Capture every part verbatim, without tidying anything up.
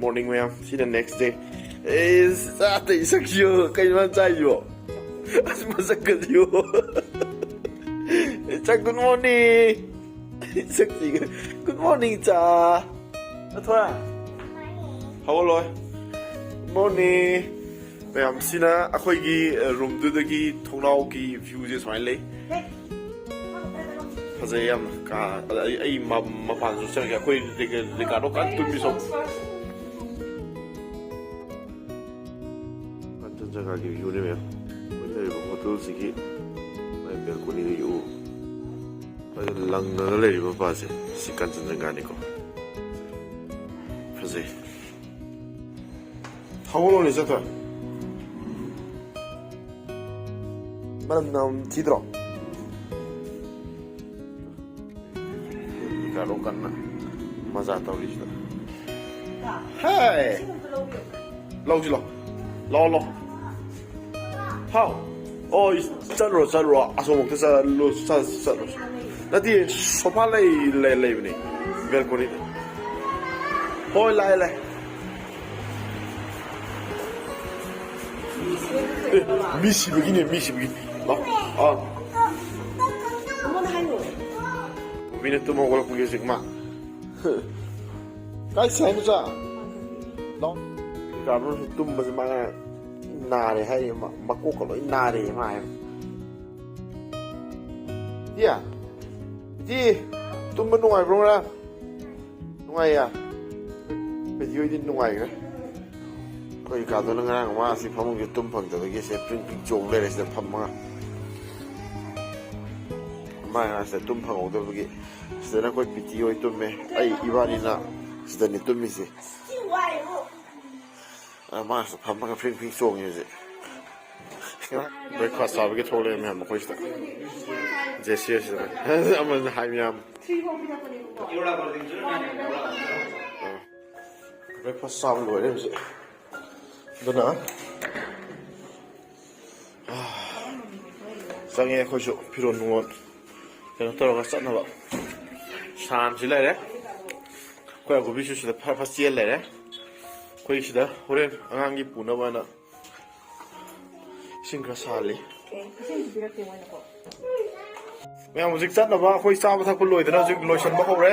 Morning, ꯃꯌꯥꯝ꯫ ꯁꯤꯅ next day꯫ ꯑꯦ, ꯆꯥ ꯑꯇꯩ ꯁꯛꯁꯤꯌꯣ꯫ ꯀꯩꯅꯣ ꯃꯥꯅ ꯆꯥꯏꯁꯤꯕꯣ? ꯑꯁ, ꯃꯁꯛꯀꯁꯤꯌꯣ꯫ ꯆꯥ, good morning꯫ ꯁꯛꯁꯤꯒ꯫ Good morning, ꯆꯥ꯫ ꯆꯥꯊꯣꯏ꯫ ꯍꯧꯒꯠꯂꯣꯏ꯫ Morning꯫ ꯃꯌꯥꯝ, ꯁꯤꯅ ꯑꯩꯈꯣꯏꯒꯤ, ꯑ, roomꯗꯨꯗꯒꯤ ꯊꯣꯡꯅꯥꯎꯒꯤ viewꯁꯦ ꯁꯨꯃꯥꯏꯅ ꯂꯩ꯫ ꯐꯖꯩ ꯌꯥꯝꯅ꯫ ꯀꯥ, ꯑꯗ ꯑꯩ, ꯑꯩ ꯃ-, ꯃꯄꯥꯟꯁꯨ ꯆꯠꯂꯒꯦ꯫ ꯑꯩꯈꯣꯏ ꯔꯤꯀꯥ-, ꯔꯤꯀꯥꯔꯗꯣ ꯀꯟꯅ ꯇꯨꯝꯃꯤ ꯁꯣꯝ꯫ ꯀꯥꯟꯆꯟꯖꯪꯒꯥꯒꯤ viewꯅꯦ ꯃꯌꯥꯝ꯫ ꯑꯩꯈꯣꯏ ꯂꯩꯔꯤꯕ ꯍꯣꯇꯦꯜꯁꯤꯒꯤ ꯃꯥꯏ balconyꯗꯒꯤ ꯎ꯫ ꯑꯗꯨ ꯂꯪꯉꯒ ꯂꯩꯔꯤꯕ ꯃꯄꯥꯁꯦ, ꯁꯤ ꯀꯥꯟꯆꯟꯖꯪꯒꯥꯅꯤꯀꯣ꯫ ꯐꯖꯩ꯫ ꯍꯧꯒꯠꯂꯣꯅꯦ, ꯆꯠꯊꯣꯏ꯫ ꯃꯅꯝ ꯅꯝ ꯊꯤꯗ꯭ꯔꯣ? ꯀꯥꯔꯣ ꯀꯟꯅ ꯃꯖꯥ ꯇꯧꯔꯤꯁꯤꯗ꯫ ꯍꯥꯏ! ꯂꯧꯁꯤ ꯂꯥꯎ꯫ ꯂꯥꯎ, ꯂꯥꯎ꯫ ꯍꯥꯎ꯫ ꯑꯣ, ꯆꯠꯂꯨꯔꯣ, ꯆꯠꯂꯨꯔꯣ꯫ ꯑꯁꯣꯝꯃꯛꯇ ꯆꯠꯂꯨ, ꯆꯠ-, ꯆꯠꯂꯨ꯫ ꯅꯠꯇꯦ, sofa ꯂꯩ, ꯂꯩ, ꯂꯩꯕꯅꯦ꯫ Balconyꯗ꯫ ꯍꯣꯏ, ꯂꯥꯛꯑꯦ, ꯂꯥꯛꯑꯦ꯫ ꯑꯦ, ꯃꯤ ꯁꯤꯕꯒꯤꯅꯦ, ꯃꯤ ꯁꯤꯕꯒꯤ꯫ ꯂꯥꯎ꯫ ꯑꯥ꯫ ꯃꯨꯕꯤꯅ ꯇꯨꯝ ꯍꯧꯒꯠꯂꯛꯄꯒꯤ ꯍꯧꯖꯤꯛ ꯃꯥ꯫ ꯀꯥꯏ ꯆꯠꯁꯦ ꯍꯥꯏꯅꯣ, ꯆꯥ? ꯂꯥꯎ꯫ ꯀꯥꯔꯅꯁꯨ ꯇꯨꯝꯕꯁꯦ ꯃꯥꯅ ꯅꯥꯔꯦ ꯍꯥꯏꯔꯤ, ꯃ-, ꯃꯀꯣꯛꯀ ꯂꯣꯏ ꯅꯥꯔꯦ ꯃꯥ ꯍꯥꯏꯕ꯫ ꯏꯇꯤ, ꯏꯇꯤ, ꯇꯨꯝꯕ ꯅꯨꯡꯉꯥꯏꯕ꯭ꯔꯣ ꯉꯔꯥꯡ? ꯅꯨꯡꯉꯥꯏꯌꯦ꯫ ꯑꯩꯈꯣꯏꯗꯤ ꯍꯣꯏꯗꯤ ꯅꯨꯡꯉꯥꯏꯈ꯭ꯔꯦ꯫ ꯑꯩꯈꯣꯏ ꯀꯥꯗꯨꯅ ꯉꯔꯥꯡ ꯃꯥꯁꯤ ꯐꯃꯨꯡꯁꯦ ꯇꯨꯝ ꯐꯪꯗꯕꯒꯤ ꯁꯦ ꯄ꯭ꯔꯤꯡ ꯄ꯭ꯔꯤꯡ ꯆꯣꯡ ꯂꯩꯔꯦ ꯁꯤꯗ ꯐꯝꯃꯒ꯫ ꯃꯥ ꯉꯔꯥꯡ ꯁꯤꯗ ꯇꯨꯝ ꯐꯪꯍꯧꯗꯕꯒꯤ ꯁꯤꯗꯅ ꯑꯩꯈꯣꯏ ꯄꯤꯇꯤ ꯍꯣꯏ ꯇꯨꯝꯃꯦ꯫ ꯑꯩ ꯏꯕꯥꯅꯤꯅ ꯁꯤꯗꯅꯤ ꯇꯨꯝꯃꯤꯁꯦ꯫ ꯑ, ꯃꯥꯁꯨ ꯐꯝꯃꯒ ꯐ꯭ꯔꯤꯡ ꯐ꯭ꯔꯤꯡ ꯆꯣꯡꯉꯤ ꯍꯧꯖꯤꯛ꯫ Breakfast ꯆꯥꯕꯒꯤ ꯊꯣꯛꯂꯛꯑꯦ ꯃꯌꯥꯝ ꯃꯈꯣꯏꯁꯤꯗ꯫ ꯖꯦꯁꯤ ꯍꯣꯏꯁꯤꯗ꯫ ꯑꯃꯅ ꯍꯥꯏ ꯃꯌꯥꯝ꯫ ꯑ, breakfast ꯆꯥꯕ ꯂꯣꯏꯔꯦ ꯍꯧꯖꯤꯛ꯫ ꯑꯗꯨꯅ, ꯑ, ꯆꯪꯉꯦ ꯑꯩꯈꯣꯏꯁꯨ ꯐꯤꯔꯣꯟ ꯅꯨꯡꯔꯣꯟ ꯀꯩꯅꯣ ꯇꯧꯔꯒ ꯆꯠꯅꯕ꯫ ꯁꯥꯟꯁꯤ ꯂꯩꯔꯦ꯫ ꯑꯩꯈꯣꯏ ꯑꯒꯨꯕꯤꯁꯨ ꯁꯤꯗ ꯐ-, ꯐ ꯆꯦꯜ ꯂꯩꯔꯦ꯫ ꯑꯩꯈꯣꯏ ꯁꯤꯗ ꯍꯣꯔꯦꯟ ꯑꯉꯥꯡꯒꯤ ꯄꯨꯅꯕ ꯍꯥꯏꯅ ꯏꯁꯤꯡ ꯈꯔ ꯁꯥꯍꯜꯂꯤ꯫ ꯑꯦ, ꯏꯁꯤꯡꯁꯨ ꯄꯤꯔꯛꯇꯦ ꯃꯣꯏꯅꯀꯣ꯫ ꯃꯌꯥꯝ ꯍꯧꯖꯤꯛ ꯆꯠꯅꯕ ꯑꯩꯈꯣꯏ ꯆꯥꯕ ꯊꯛꯄ ꯂꯣꯏꯗꯅ ꯍꯧꯖꯤꯛ ꯂꯣꯏꯁꯤꯟꯕ ꯍꯧꯔꯦ꯫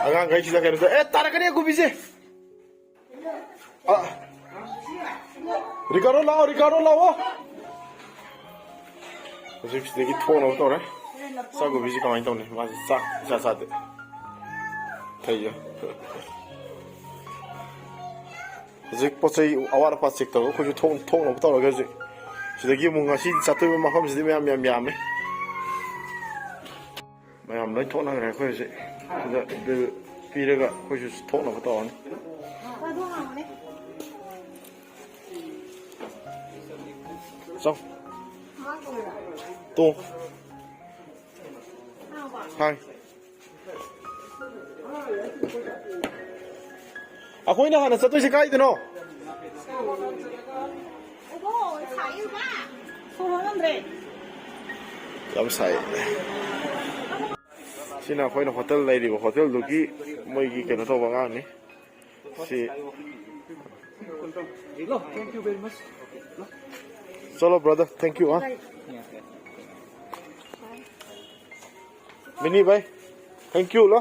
ꯑꯉꯥꯡꯈꯩꯁꯤꯗ ꯀꯩꯅꯣ ꯇꯧ-, ꯑꯦ, ꯇꯥꯔꯛꯀꯅꯤ ꯑꯀꯨꯞꯄꯤꯁꯦ꯫ ꯑ, ꯔꯤꯀꯥꯔꯗꯣ ꯂꯥꯛꯑꯣ, ꯔꯤꯀꯥꯔꯗꯣ ꯂꯥꯛꯑꯣ꯫ ꯍꯧꯖꯤꯛ ꯁꯤꯗꯒꯤ ꯊꯣꯛꯅꯕ ꯇꯧꯔꯦ꯫ ꯆꯥꯛꯒꯨꯕꯤꯁꯤ ꯀꯃꯥꯏꯅ ꯇꯧꯅꯤ? ꯃꯥꯁꯤ ꯆꯥꯛ ꯏꯆꯥ ꯆꯥꯗꯦ꯫ ꯊꯩꯖ꯫ ꯍꯧꯖꯤꯛ ꯄꯣꯠ ꯆꯩ ꯑꯋꯥꯠ ꯑꯄꯥ ꯆꯦꯛ ꯇꯧꯔꯒ ꯑꯩꯈꯣꯏꯁꯨ ꯊꯣꯛ-, ꯊꯣꯛꯅꯕ ꯇꯧꯔꯒꯦ ꯍꯧꯖꯤꯛ꯫ ꯁꯤꯗꯒꯤ ꯑꯃꯨꯛ ꯉꯁꯤ ꯆꯠꯇꯣꯏꯕ ꯃꯐꯝꯁꯤꯗꯤ ꯃꯌꯥꯝ ꯌꯥꯝ ꯌꯥꯝꯃꯤ꯫ ꯃꯌꯥꯝ ꯂꯣꯏ ꯊꯣꯛꯅꯈ꯭ꯔꯦ꯫ ꯑꯩꯈꯣꯏ ꯍꯧꯖꯤꯛ ꯁꯤꯗ ꯕꯤꯜ ꯄꯤꯔꯒ ꯑꯩꯈꯣꯏꯁꯨ ꯊꯣꯛꯅꯕ ꯇꯧꯔꯅꯤ꯫ ꯆꯥꯎ꯫ ꯇꯣ꯫ ꯍꯥꯏ꯫ ꯑꯩꯈꯣꯏꯅ ꯍꯥꯟꯅ ꯆꯠꯇꯣꯏꯁꯦ ꯀꯥꯏꯗꯅꯣ? ꯁꯣꯔ ꯍꯣꯟꯉꯝꯗ꯭ꯔꯦ꯫ ꯌꯥꯝ ꯁꯥꯏ꯫ ꯁꯤꯅ ꯑꯩꯈꯣꯏꯅ ꯍꯣꯇꯦꯜ ꯂꯩꯔꯤꯕ ꯍꯣꯇꯦꯜꯗꯨꯒꯤ ꯃꯣꯏꯒꯤ ꯀꯩꯅꯣ ꯇꯧꯕ ꯑꯉꯥꯡꯅꯤ꯫ ꯁꯤ꯫ ꯆꯂꯣ brother, thank you, ꯍꯥ꯫ ꯃꯤꯅꯤ ꯚꯥꯏ, thank you ꯂꯣ꯫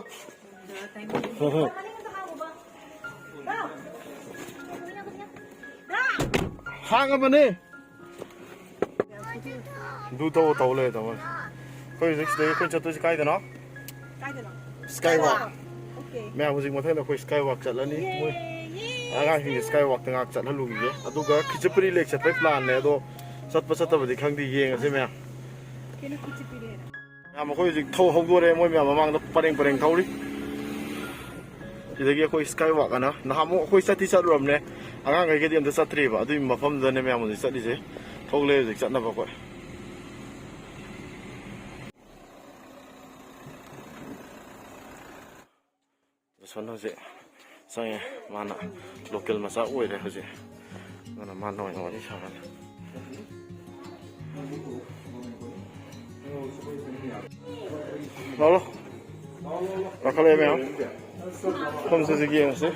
ꯍꯥꯡꯉꯕꯅꯦ꯫ ꯑꯗꯨ ꯇꯧ ꯇꯧ ꯂꯩꯔꯦ ꯇꯥꯃꯣ꯫ ꯑꯩꯈꯣꯏ ꯍꯧꯖꯤꯛ ꯁꯤꯗꯒꯤ ꯑꯩꯈꯣꯏ ꯆꯠꯇꯣꯏꯁꯤ ꯀꯥꯏꯗꯅꯣ? ꯀꯥꯏꯗꯅꯣ? Skywalk꯫ Okay꯫ ꯃꯌꯥꯝ ꯍꯧꯖꯤꯛ ꯃꯊꯪꯗ ꯑꯩꯈꯣꯏ Skywalk ꯆꯠꯂꯅꯤ꯫ ꯃꯣꯏ ꯌꯦ, ꯌꯦ꯫ ꯑꯉꯥꯡꯁꯤꯡꯁꯦ Skywalkꯇ ꯉꯥꯏꯍꯥꯛ ꯆꯠꯍꯜꯂꯨꯈꯤꯒꯦ꯫ ꯑꯗꯨꯒ ꯈꯤꯆꯨꯄꯨꯔꯤ lake ꯆꯠꯄꯩ planꯅꯦ꯫ ꯑꯗꯣ ꯆꯠꯄ ꯆꯠꯇꯕꯗꯤ ꯈꯪꯗꯦ, ꯌꯦꯡꯉꯁꯦ ꯃꯌꯥꯝ꯫ ꯀꯩꯅꯣ ꯈꯤꯆꯨꯄꯨꯔꯤ ꯍꯥꯏꯅ? ꯃꯌꯥꯝ ꯑꯩꯈꯣꯏ ꯍꯧꯖꯤꯛ ꯊꯧ ꯍꯧꯗꯣꯔꯦ, ꯃꯣꯏ ꯃꯌꯥꯝ ꯃꯃꯥꯡꯗ ꯄꯔꯦꯡ ꯄꯔꯦꯡ ꯊꯧꯔꯤ꯫ ꯁꯤꯗꯒꯤ ꯑꯩꯈꯣꯏ Skywalk ꯑꯅ ꯅꯍꯥꯟꯃꯨꯛ ꯑꯩꯈꯣꯏ ꯆꯠꯇꯤ ꯆꯠꯂꯨꯔꯕꯅꯦ, ꯑꯉꯥꯡꯈꯩꯒꯗꯤ ꯑꯝꯇ ꯆꯠꯇ꯭ꯔꯤꯕ꯫ ꯑꯗꯨꯒꯤ ꯃꯐꯝꯗꯨꯗꯅꯦ ꯃꯌꯥꯝ ꯍꯧꯖꯤꯛ ꯆꯠꯂꯤꯁꯦ꯫ ꯊꯣꯛꯂꯛꯑꯦ ꯍꯧꯖꯤꯛ ꯆꯠꯅꯕ ꯑꯩꯈꯣꯏ꯫ ꯁꯣꯝꯗ ꯍꯧꯖꯤꯛ ꯆꯪꯉꯦ꯫ ꯃꯥꯅ local ꯃꯆꯥ ꯑꯣꯏꯔꯦ ꯍꯧꯖꯤꯛ꯫ ꯑꯗꯨꯅ ꯃꯥꯅ ꯑꯣꯏꯅ ꯋꯥꯔꯤ ꯁꯥꯔꯅꯤ꯫ ꯂꯥꯛꯑꯣ꯫ ꯀꯥꯈꯠꯂꯛꯑꯦ ꯃꯌꯥꯝ꯫ ꯃꯐꯝꯁꯦ ꯍꯧꯖꯤꯛ ꯌꯦꯡꯉꯁꯤ꯫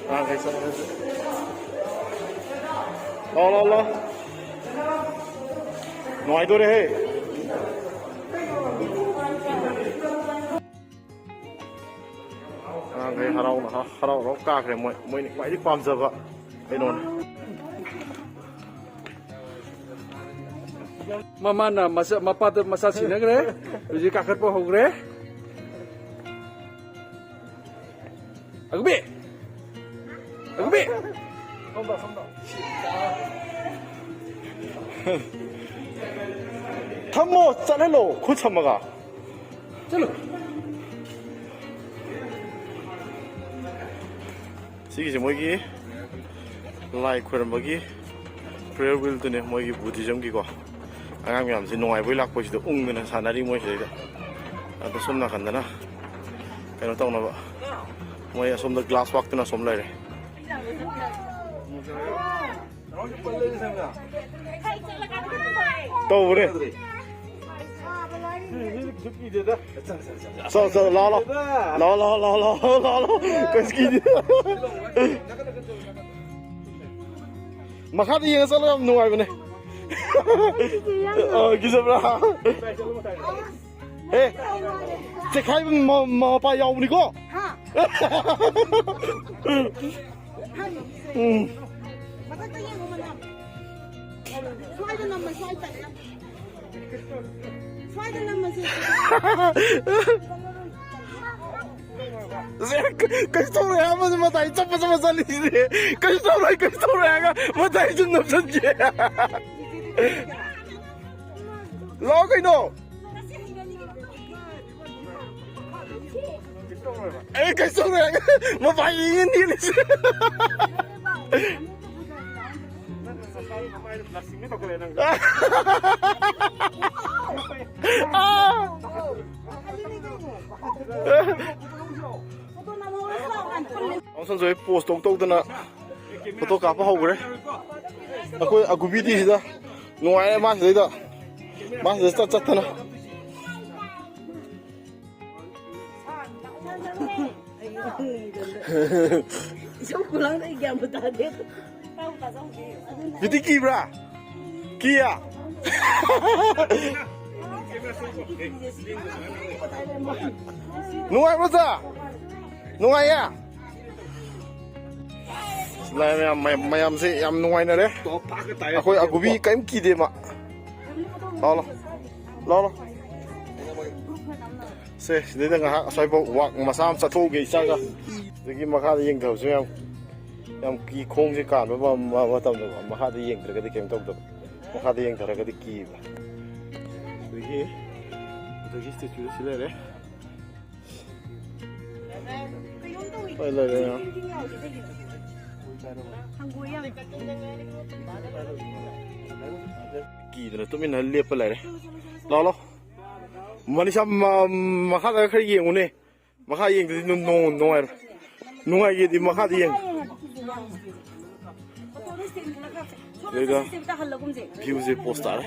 ꯑꯉꯥꯡꯈꯩ ꯆꯠꯂꯁꯤ꯫ ꯂꯥꯎ, ꯂꯥꯎ, ꯂꯥꯎ꯫ ꯅꯨꯡꯉꯥꯏꯗꯣꯔꯦꯍꯦ꯫ ꯑꯉꯥꯡꯈꯩ ꯍꯔꯥꯎꯅ, ꯍꯔꯥꯎ ꯍꯔꯥꯎ ꯀꯥꯈ꯭ꯔꯦ꯫ ꯃꯣꯏ, ꯃꯣꯏꯅ ꯈ꯭ꯋꯥꯏꯗꯒꯤ ꯄꯥꯝꯖꯕ ꯀꯩꯅꯣꯅꯦ꯫ ꯃꯃꯥꯅ ꯃꯆꯥ, ꯃꯄꯥꯗ ꯃꯆꯥ ꯁꯤꯟꯅꯈ꯭ꯔꯦ꯫ ꯍꯧꯖꯤꯛ ꯀꯥꯈꯠꯄ ꯍꯧꯈ꯭ꯔꯦ꯫ ꯑꯒꯕꯤ! ꯑꯒꯕꯤ! ꯊꯝꯃꯣ, ꯆꯠꯍꯜꯂꯣ, ꯈꯨꯠ ꯁꯝꯃꯒ꯫ ꯆꯠꯂꯣ꯫ ꯁꯤꯒꯤꯁꯦ ꯃꯣꯏꯒꯤ ꯂꯥꯏ ꯈꯣꯏꯔꯝꯕꯒꯤ prayer wheelꯗꯨꯅꯦ, ꯃꯣꯏꯒꯤ Buddhismꯒꯤꯀꯣ꯫ ꯑꯉꯥꯡ ꯃꯌꯥꯝꯁꯦ ꯅꯨꯡꯉꯥꯏꯕꯩ ꯂꯥꯛꯄꯁꯤꯗ ꯎꯪꯗꯅ ꯁꯥꯟꯅꯔꯤ ꯃꯣꯏ ꯁꯤꯗꯩꯗ꯫ ꯑꯗꯣ ꯁꯣꯝ ꯅꯥꯀꯟꯗꯅ ꯀꯩꯅꯣ ꯇꯧꯅꯕ, ꯃꯣꯏ ꯑꯁꯣꯝꯗ glass walkꯇꯨꯅ ꯑꯁꯣꯝ ꯂꯩꯔꯦ꯫ ꯇꯧꯕꯅꯦ꯫ ꯆꯣ, ꯆꯣ, ꯂꯥꯎ, ꯂꯥꯎ꯫ ꯂꯥꯎ, ꯂꯥꯎ, ꯂꯥꯎ, ꯂꯥꯎ, ꯂꯥꯎ, ꯂꯥꯎ꯫ ꯀꯩꯁꯨ ꯀꯤꯗꯦ꯫ ꯃꯈꯥꯗ ꯌꯦꯡꯉ ꯆꯠꯂꯒ ꯌꯥꯝ ꯅꯨꯡꯉꯥꯏꯕꯅꯦ꯫ ꯑ, ꯀꯤꯖꯕ꯭ꯔꯥ? ꯑꯦ, ꯆꯦꯈꯥꯏꯕ ꯃ-, ꯃꯄꯥ ꯌꯥꯎꯕꯅꯤꯀꯣ? ꯍꯥ? ꯎꯝ꯫ ꯃꯊꯛꯇ ꯌꯦꯡꯉꯣ, ꯃꯅꯥ꯫ ꯁ꯭ꯋꯥꯏꯗ ꯅꯝꯃ, ꯁ꯭ꯋꯥꯏꯗ ꯅꯝꯃ꯫ ꯁ꯭ꯋꯥꯏꯗ ꯅꯝꯃꯁꯦ꯫ ꯁꯦ, ꯀꯩꯁꯨ ꯇꯧꯔꯣꯏ ꯍꯥꯏꯕ ꯃꯇꯥꯏ ꯆꯞꯄ ꯆꯞꯄ ꯆꯠꯂꯤꯁꯤꯗꯤ꯫ ꯀꯩꯁꯨ ꯇꯧꯔꯣꯏ, ꯀꯩꯁꯨ ꯇꯧꯔꯣꯏ ꯍꯥꯏꯔꯒ ꯃꯇꯥꯏ ꯁꯨꯝ ꯅꯞꯁꯟꯒꯦ꯫ ꯂꯥꯛꯑꯣ ꯀꯩꯅꯣ꯫ ꯑꯦ, ꯀꯩꯁꯨ ꯇꯧꯔꯣꯏ ꯍꯥꯏꯔꯒ ꯃꯄꯥꯏ ꯌꯦꯡꯉ ꯅꯦꯠꯂꯤꯁꯦ꯫ ꯑꯃꯨꯛꯁꯟꯁꯨ ꯑꯩ post ꯇꯧ ꯇꯧꯗꯅ photo ꯀꯥꯞꯄ ꯍꯧꯈ꯭ꯔꯦ꯫ ꯑꯩꯈꯣꯏ ꯑꯒꯨꯕꯤꯗꯤ ꯁꯤꯗ ꯅꯨꯡꯉꯥꯏꯔꯦ ꯃꯥ ꯁꯤꯗꯩꯗ꯫ ꯃꯥꯁꯤꯗ ꯆꯠ ꯆꯠꯇꯅ꯫ ꯏꯁꯧ ꯈꯨꯂꯥꯡꯗ ꯑꯩ ꯒ꯭ꯌꯥꯟꯕꯨ ꯇꯥꯗꯦ꯫ ꯕꯤꯇꯤ ꯀꯤꯕ꯭ꯔꯥ? ꯀꯤꯌꯥ? ꯅꯨꯡꯉꯥꯏꯕ꯭ꯔꯣ ꯆꯥ? ꯅꯨꯡꯉꯥꯏꯌꯦ? ꯂꯥꯛꯑꯦ ꯃꯌꯥꯝ, ꯃꯌꯥꯝ, ꯃꯌꯥꯝꯁꯦ ꯌꯥꯝ ꯅꯨꯡꯉꯥꯏꯅꯔꯦ꯫ ꯑꯩꯈꯣꯏ ꯑꯒꯨꯕꯤ ꯀꯔꯤꯝ ꯀꯤꯗꯦ ꯃꯥ꯫ ꯂꯥꯎ, ꯂꯥꯎ꯫ ꯂꯥꯎ, ꯂꯥꯎ꯫ ꯁꯦ, ꯁꯤꯗꯩꯗ ꯉꯥꯏꯍꯥꯛ ꯑꯁ꯭ꯋꯥꯏꯐꯥꯎ ꯋꯥꯛ ꯃꯆꯥ ꯑꯃ ꯆꯠꯊꯣꯛꯎꯒꯦ ꯏꯆꯥꯒ꯫ ꯁꯤꯗꯒꯤ ꯃꯈꯥꯗ ꯌꯦꯡꯊꯕꯁꯨ ꯌꯥꯝ, ꯌꯥꯝ ꯀꯤ, ꯈꯣꯡꯁꯦ ꯀꯥꯟꯕ ꯃ-, ꯃ-, ꯃꯇꯝꯗꯀꯣ꯫ ꯃꯈꯥꯗ ꯌꯦꯡꯗ꯭ꯔꯒꯗꯤ ꯀꯩꯝ ꯇꯧꯗꯕ꯫ ꯃꯈꯥꯗ ꯌꯦꯡꯊꯔꯒꯗꯤ ꯀꯤꯕ꯫ ꯑꯗꯒꯤ, ꯑꯗꯒꯤ ꯁ꯭ꯇꯦꯆꯨꯗ ꯁꯤ ꯂꯩꯔꯦ꯫ ꯍꯣꯏ, ꯂꯩꯔꯦ, ꯂꯩꯔꯦ꯫ ꯀꯤꯗꯅ ꯇꯨꯃꯤꯟꯅ ꯂꯦꯞꯄ ꯂꯩꯔꯦ꯫ ꯂꯥꯎ, ꯂꯥꯎ꯫ ꯃꯅꯤꯁꯥ, ꯃ-, ꯃꯈꯥꯗ ꯈꯔ ꯌꯦꯡꯉꯨꯅꯦ꯫ ꯃꯈꯥ ꯌꯦꯡꯗꯗꯤ ꯅꯨꯡ-, ꯅꯨꯡ-, ꯅꯨꯡꯉꯥꯏꯔꯣꯏ꯫ ꯅꯨꯡꯉꯥꯏꯒꯦꯗꯤ ꯃꯈꯥꯗ ꯌꯦꯡ꯫ ꯑꯗꯨꯗ ꯚ꯭ꯌꯨꯁꯦ ꯄꯣꯁ ꯇꯥꯔꯦ꯫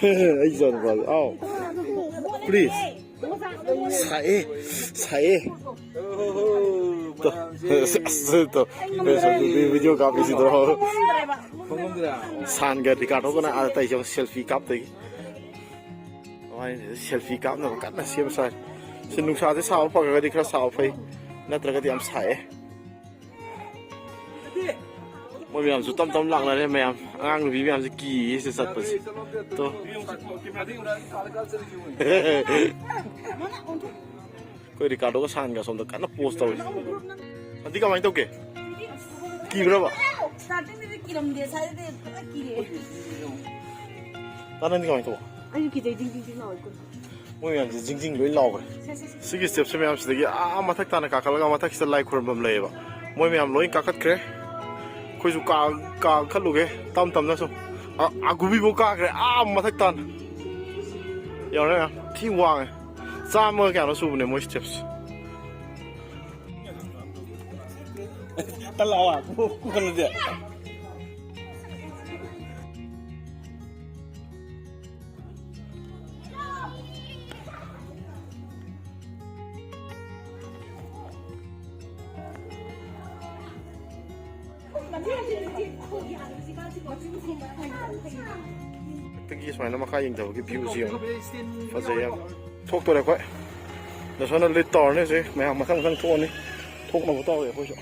ꯑꯩ ꯏꯆꯥ ꯅꯨꯄꯥꯁꯦ, ꯑꯥꯎ꯫ ꯄ꯭ꯂꯤꯖ꯫ ꯁꯥꯏꯑꯦ, ꯁꯥꯏꯑꯦ꯫ ꯇꯣ, ꯑꯁ, ꯇꯣ, ꯚꯤꯗꯤꯑꯣ ꯀꯥꯞꯄꯤꯁꯤꯗꯣ꯫ ꯁꯥꯟꯒ ꯔꯤꯀꯥꯔꯗꯣꯒꯅ ꯑꯥꯗ ꯇꯩꯁꯦ ꯁꯦꯜꯐꯤ ꯀꯥꯞꯇꯣꯏꯒꯤ꯫ ꯁꯦꯜꯐꯤ ꯀꯥꯞꯅꯕ ꯀꯟꯅ ꯁꯦꯝ ꯁꯥꯔꯤ꯫ ꯁꯤ ꯅꯨꯡꯁꯥꯁꯦ ꯁꯥꯕ ꯐꯈ꯭ꯔꯒꯗꯤ ꯈꯔ ꯁꯥꯕ ꯐꯩ, ꯅꯠꯇ꯭ꯔꯒꯗꯤ ꯌꯥꯝ ꯁꯥꯏꯑꯦ꯫ ꯃꯣꯏ ꯃꯌꯥꯝꯁꯨ ꯇꯞ ꯇꯞ ꯂꯥꯛꯅꯔꯦ ꯃꯌꯥꯝ꯫ ꯑꯉꯥꯡ ꯅꯨꯄꯤ ꯃꯌꯥꯝꯁꯦ ꯀꯤꯌꯦ ꯁꯤ ꯆꯠꯄꯁꯦ꯫ ꯇꯣ꯫ ꯑꯩꯈꯣꯏ ꯔꯤꯀꯥꯔꯗꯣꯒ ꯁꯥꯟꯒ ꯁꯣꯝꯗ ꯀꯟꯅ ꯄꯣꯁ ꯇꯧꯔꯤ꯫ ꯑꯗꯨꯗꯤ ꯀꯃꯥꯏꯅ ꯇꯧꯒꯦ? ꯀꯤꯕ꯭ꯔꯕ? ꯁ꯭ꯇꯥꯔꯇꯤꯡꯗꯗꯤ ꯀꯤꯔꯝꯗꯦ, ꯁ꯭ꯋꯥꯏꯗꯗꯤ ꯐꯖꯅ ꯀꯤꯔꯦ꯫ ꯇꯥ, ꯅꯪꯗꯤ ꯀꯃꯥꯏꯅ ꯇꯧꯕ? ꯑꯩꯁꯨ ꯀꯤꯖꯩ, ꯖꯤꯡ ꯖꯤꯡ ꯖꯤꯡ ꯂꯥꯎꯋꯦ꯫ ꯃꯣꯏ ꯃꯌꯥꯝꯁꯦ ꯖꯤꯡ ꯖꯤꯡ ꯂꯣꯏ ꯂꯥꯎꯈ꯭ꯔꯦ꯫ ꯁꯤꯒꯤ ꯁ꯭ꯇꯦꯞꯁꯦ ꯃꯌꯥꯝꯁꯤꯗꯒꯤ ꯑꯥ ꯃꯊꯛ ꯇꯥꯅ ꯀꯥꯈꯠꯂꯒ ꯃꯊꯛꯁꯤꯗ ꯂꯥꯏ ꯈꯨꯔꯨꯝꯐꯝ ꯂꯩꯌꯦꯕ꯫ ꯃꯣꯏ ꯃꯌꯥꯝ ꯂꯣꯏ ꯀꯥꯈꯠꯈ꯭ꯔꯦ꯫ ꯑꯩꯈꯣꯏꯁꯨ ꯀꯥ-, ꯀꯥꯈꯠꯂꯨꯒꯦ ꯇꯞ ꯇꯞꯅ ꯁꯨꯝ꯫ ꯑ-, ꯑꯒꯨꯕꯤꯕꯨ ꯀꯥꯈ꯭ꯔꯦ ꯑꯥ ꯃꯊꯛ ꯇꯥꯅ꯫ ꯌꯧꯔꯦ ꯃꯌꯥꯝ꯫ ꯊꯤ ꯋꯥꯡꯉꯦ꯫ ꯆꯥꯝꯃꯒ ꯀꯌꯥꯅꯣ ꯁꯨꯕꯅꯦ ꯃꯣꯏ ꯁ꯭ꯇꯦꯞꯁꯦ꯫ ꯇꯜꯂꯛꯑꯕ? ꯀꯩꯅꯣꯗꯤ? ꯇꯒꯤ ꯁꯨꯃꯥꯏꯅ ꯃꯈꯥ ꯌꯦꯡꯊꯕꯒꯤ ꯚ꯭ꯌꯨꯁꯤ ꯌꯦꯡꯉꯣ꯫ ꯐꯖꯩ ꯌꯥꯝ꯫ ꯊꯣꯛꯇꯣꯔꯦ ꯑꯩꯈꯣꯏ꯫ ꯗꯁꯣꯅ ꯂꯤꯠ ꯇꯧꯔꯅꯤ ꯍꯧꯖꯤꯛ꯫ ꯃꯌꯥꯝ ꯃꯊꯪ ꯃꯊꯪ ꯊꯣꯛꯑꯅꯤ꯫ ꯊꯣꯛꯅꯕ ꯇꯧꯔꯦ ꯑꯩꯈꯣꯏꯁꯨ꯫